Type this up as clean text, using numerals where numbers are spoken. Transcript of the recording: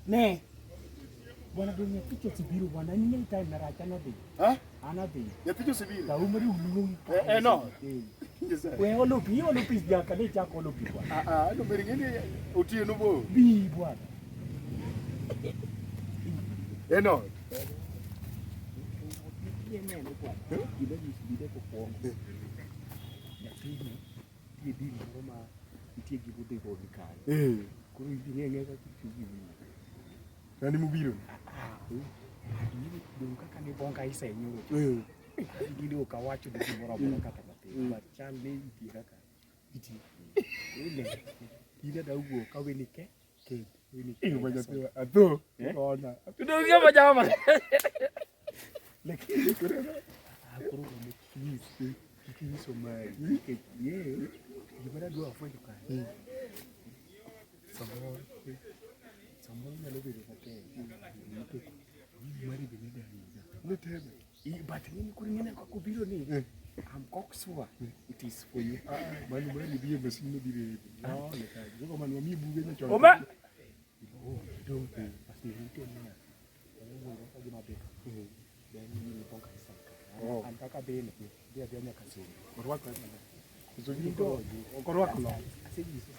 Ne. Bwana dong nyathi cha osebiro bwana in ing'e time marach an adhi. Ha? An adhi. Nyathi cha osebiro. Kaumri uluongi. Eh, eh, no. Eh. Nyasaye. We olo pi, olo pi nyaka ne chak olo pi bwana. Ah, ah, no beri ng'eni otieno bo. Bi bwana. Eh, no. Neno bwana. Gima nyisi bide kokwongo. Nyathini nitie deal moro ma nitie gima odhi go gi kanyo. Eh. Koro ing'e ang'eya kaka itiyo gi wiyi. Nani mobiro? Dong kaka ne bonga isenyoro. Eh. Gini ok awacho ni gimoro amora kata matin. But chal ne nitie kaka nitie. Koro ne, in ada wuok ka weni ke, ke, weni ke. Eh, ma nyathi atho. Eh? Ona. Tudonge majama. Lakini ah, koro ne kik kik inyiso mari nikech ye gima nadwa afwenyo kanyo. Samoro samoro nyalo bedo matek nikech mari be ne dahinya. Ne teme. But ng'eni koro ing'eni kaka obiro ni I'm cocksure it is for you. Ah, mano mari dhi e masin no dhi rego. No, ne ka. Jogo man wamiye buge nyachon. Ome. Oh, dong bas ne nitie niya. Owuoyo ka gima bet. Then ni bonga isaka. Oh. An kaka bene dhi adhiya nyaka Sondu. Orwako. So gin to ok orwako long. Asenyiso.